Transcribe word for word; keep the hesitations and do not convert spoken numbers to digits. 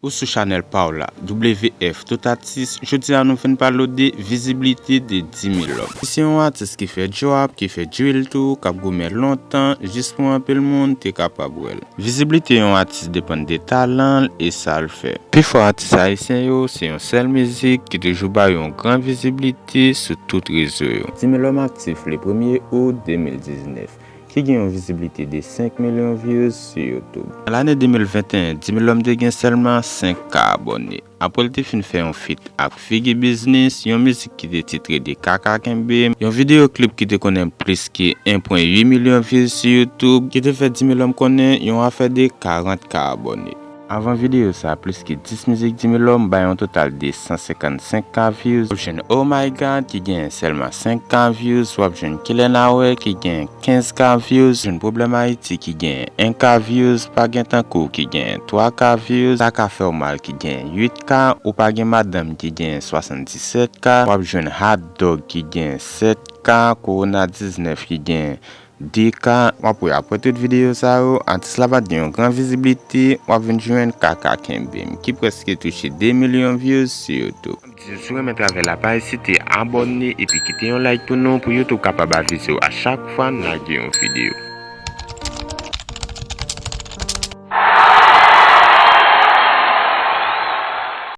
Ou sou chanèl pa w la, W F Tout Atis, jodi a nou vin pale w de viziblite de Dimilòm. Li se yon atis ki fè drop, ki fè drill tou, k ap goumen lontan, jis pou anpil moun te kapab wè l. Viziblite yon atis depann de talan l e sa l fè. Pifò atis ayisyen yo, se yon sèl mizik ki toujou ba yo yon gran viziblite sou tout rezo yo. Dimilòm aktif le premye out de mil diznèf, ki gen yon viziblite de senk milyon views sou YouTube. Nan lane de mil venteyen, Dimilòm te gen sèlman senk K abòne. Apre l te fin fè yon feat ak Figi Business, yon mizik ki te titre de Kaka Kenbe m, yon videyo klip ki te konnen plis ke en pwen uit milyon views sou YouTube, ki te fè Dimilòm konnen yon afè de karant K abòne. Avan videyo sa, plis ke dis mizik Dimilòm bay yon total de san senkannsenk K views. W ap jwenn Oh My God ki gen sèlman senk K views, w ap jwenn Kile Nawe ki gen kenz K views, jwenn Pwoblèm Ayiti ki gen en K views, Pa Gen Tankou ki gen twa K views, Sa Ka Fè W Mal ki gen uit K, Ou Pa Gen Madanm ki gen swasanndisèt K, w ap jwenn Hot Dog ki gen sèt K, Kowona diznèf ki gen de K. W ap wè apre tout videyo sa yo, atis la pa t gen yon gran viziblite, w ap vin jwenn Kaka Kenbe m, ki prèske touche de milyon views sou YouTube. M ap di w, si w renmen travay la, pa ezite abòne epi kite yon like pou nou, pou YouTube kapab avize w a chak fwa n lage yon videyo.